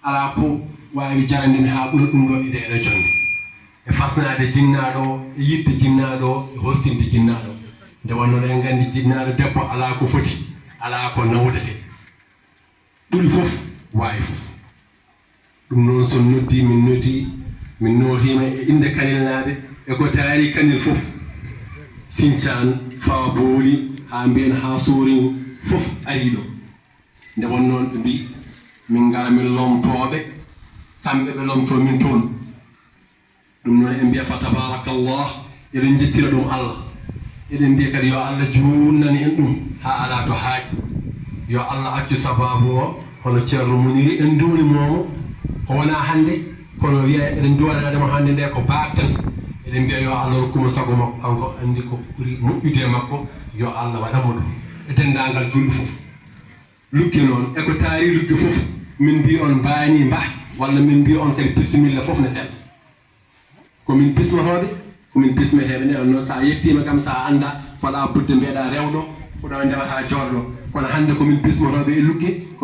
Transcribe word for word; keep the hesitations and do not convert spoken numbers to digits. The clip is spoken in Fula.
Alaa ko waawi jarande mi haa ɓura ɗum ɗo e ndeeɗo jonnde. E fasnaade jinnaaɗo o, e yiɗde jinnaaɗo o, e horsinde jinnaaɗo o. Nde wonnoo eɗen nganndi jinnaaɗo debbo alaa ko foti, alaa ko nawdete. Ɓuri fof, waawi fof. Ɗum noon so noddii, min noddii, min nootiima e innde Kanilnaaɓe, e ko taari Kanel fof. Sincaan, faa Booli, haa Mbeen, haa Soorin, fof arii ɗo. Nde wonnoo ɓe mbii, min ngara min lomtooɓe, kamɓe ɓe lomtoo min toon. Ɗum noon en mbiya fa tabarakallah, eɗen njettira ɗum Allah. Eɗen mbiya kadi yo Allah juunnani en ɗum haa alaa to haaɗi. Yo Allah accu sabaabu o, hono Ceerno Muniri en nduwni moomo, ko wonaa hannde, kono wiya eɗen nduwanaade mo hannde nde ko baak tan. Eɗen mbiya yo Allah rokku mo sago makko, kanko anndi ko ɓuri moƴƴude e makko, yo Allah waɗan mo ɗum. E denndaangal julɓe fof. Lugge noon, e ko taari lugge fof, min mbii on mbaani mbah, walla min mbii on kadi bisimilla fof ne sella. Ko min bismotooɓe, ko min bismeteeɓe nde, on noon so a yettiima kam, so a anndaa, ko alaa budde mbiyeɗaa rewɗo, ko ɗo ndewata jooɗo. Kono hannde ko min bismotooɓe e lugge, ko